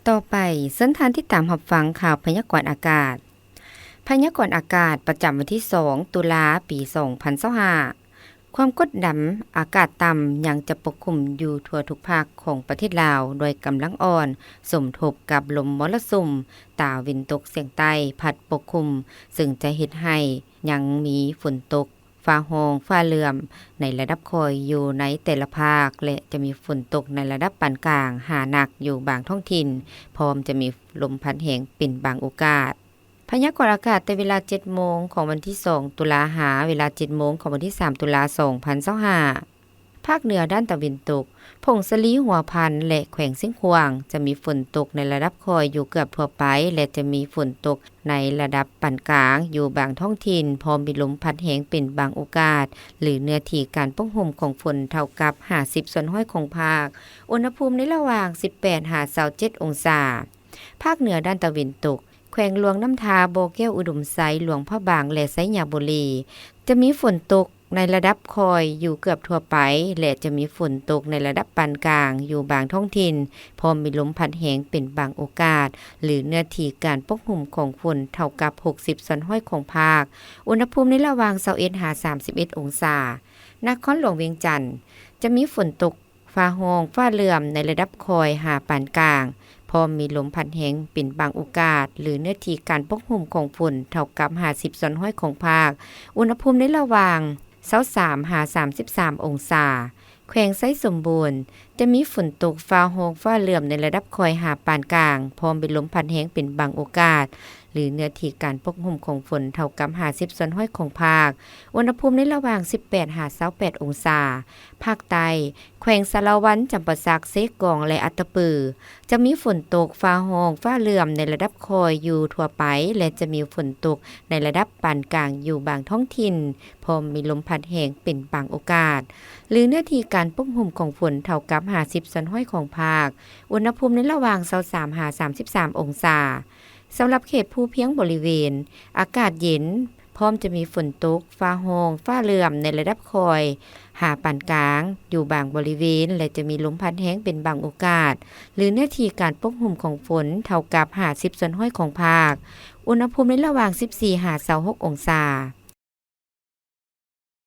ຕໍ່ໄປ, ເຊີນທ່ານຕິດຕາມຮັບຟັງຂ່າວພະຍາກອນອາກາດ. ພະຍາກອນອາກາດປະຈຳວັນທີສອງ ຕຸລາ ປີສອງພັນຊາວຫ້າ. ຄວາມກົດດຳອາກາດຕ່ຳຍັງຈະປົກຄຸມຢູ່ທົ່ວທຸກພາກຂອງປະເທດລາວ ດ້ວຍກຳລັງອ່ອນ, ສົມທົບກັບລົມມໍລະສຸມຕາເວັນຕົກສຽງໃຕ້ພັດປົກຄຸມ, ເຊິ່ງຈະເຮັດໃຫ້ຍັງມີຝົນຕົກ ຟ້າຮ້ອງ, ຟ້າເຫຼື້ອມໃນລະດັບຄ່ອຍຢູ່ໃນແຕ່ລະພາກ ແລະ ຈະມີຝົນຕົກໃນລະດັບປານກາງຫາໜັກຢູ່ບາງທ້ອງຖິ່ນ, ພ້ອມຈະມີລົມພັດແຮງເປັນບາງໂອກາດ. ພະຍາກອນອາກາດແຕ່ເວລາເຈັດໂມງຂອງວັນທີສອງ ຕຸລາ ຫາເວລາເຈັດໂມງຂອງວັນທີສາມ ຕຸລາ ສອງພັນຊາວຫ້າ. ພາກເໜືອດ້ານຕາເວັນຕົກ, ຜົ້ງສາລີ, ຫົວພັນ ແລະ ແຂວງຊຽງຂວາງ ຈະມີຝົນຕົກໃນລະດັບຄ່ອຍຢູ່ເກືອບທົ່ວໄປ ແລະ ຈະມີຝົນຕົກໃນລະດັບປານກາງຢູ່ບາງທ້ອງຖິ່ນ, ພ້ອມມີລົມພັດແຮງເປັນບາງໂອກາດ ຫຼື ເນື້ອທີ່ການປົກຫຸ້ມຂອງຝົນເທົ່າກັບຫ້າສິບສ່ວນຮ້ອຍຂອງພາກ. ອຸນຫະພູມໃນລະຫວ່າງສິບແປດຫາຊາວເຈັດອົງສາ. ພາກເໜືອດ້ານຕາເວັນຕົກ, ແຂວງຫຼວງນ້ຳທາ, ບໍ່ແກ້ວ, ອຸດົມໄຊ, ຫຼວງພະບາງ ແລະ ໄຊຍະບູລີ ຈະມີຝົນຕົກໃນລະດັບຄ່ອຍຢູ່ເກືອບທົ່ວໄປ ແລະ ຈະມີຝົນຕົກໃນລະດັບປານກາງຢູ່ບາງທ້ອງຖິ່ນ, ພ້ອມມີລົມພັດແຮງເປັນບາງໂອກາດ ຫຼື ເນື້ອທີ່ການປົກຫຸ້ມຂອງຝົນເທົ່າກັບຫົກສິບສ່ວນຮ້ອຍຂອງພາກ. ອຸນຫະພູມໃນລະຫວ່າງຊາວເອັດຫາສາມສິບເອັດອົງສາ. ນະຄອນຫຼວງວຽງຈັນ ຈະມີຝົນຕົກ ຟ້າຮ້ອງ, ຟ້າເຫຼື້ອມໃນລະດັບຄ່ອຍຫາປານກາງ, ພ້ອມມີລົມພັດແຮງເປັນບາງໂອກາດ ຫຼື ເນື້ອທີ່ການປົກຫຸ້ມຂອງຝົນເທົ່າກັບຫ້າສິບສ່ວນຮ້ອຍຂອງພາກ. ອຸນຫະພູມໃນລະຫວ່າງຊາວສາມຫາສາມສິບສາມອົງສາ. ແຂວງໄຊສົມບູນ ຈະມີຝົນຕົກ, ຟ້າຮ້ອງ, ຟ້າເຫຼື້ອມໃນລະດັບຄ່ອຍຫາປານກາງ, ພ້ອມມີລົມພັດແຮງເປັນບາງໂອກາດ ຫຼື ເນື້ອທີ່ການປົກຫຸ້ມຂອງຝົນເທົ່າກັບຫ້າສິບສ່ວນຮ້ອຍຂອງພາກ. ອຸນຫະພູມໃນລະຫວ່າງສິບແປດຫາຊາວແປດອົງສາ. ພາກໃຕ້, ແຂວງສາລະວັນ, ຈຳປາສັກ, ເຊກອງ ແລະ ອັດຕະປື ຈະມີຝົນຕົກ, ຟ້າຮ້ອງ, ຟ້າເຫຼື້ອມໃນລະດັບຄ່ອຍຢູ່ທົ່ວໄປ ແລະ ຈະມີຝົນຕົກໃນລະດັບປານກາງຢູ່ບາງທ້ອງຖິ່ນ, ພ້ອມມີລົມພັດແຮງເປັນບາງໂອກາດ ຫຼື ເນື້ອທີ່ການປົກຫຸ້ມຂອງຝົນເທົ່າກັບຫ້າສິບສ່ວນຮ້ອຍຂອງພາກ. ອຸນຫະພູມໃນລະຫວ່າງຊາວສາມຫາສາມສິບສາມອົງສາ. ສຳລັບເຂດພູພຽງບໍລິເວນ, ອາກາດເຢັນ, ພ້ອມຈະມີຝົນຕົກ, ຟ້າຮ້ອງ, ຟ້າເຫຼື້ອມໃນລະດັບຄ່ອຍຫາປານກາງຢູ່ບາງບໍລິເວນ ແລະ ຈະມີລົມພັດແຮງເປັນບາງໂອກາດ ຫຼື ເນື້ອທີ່ການປົກຫຸ້ມຂອງຝົນເທົ່າກັບຫ້າສິບສ່ວນຮ້ອຍຂອງພາກ. ອຸນຫະພູມໃນລະຫວ່າງສິບສີ່ຫາຊາວຫົກອົງສາ.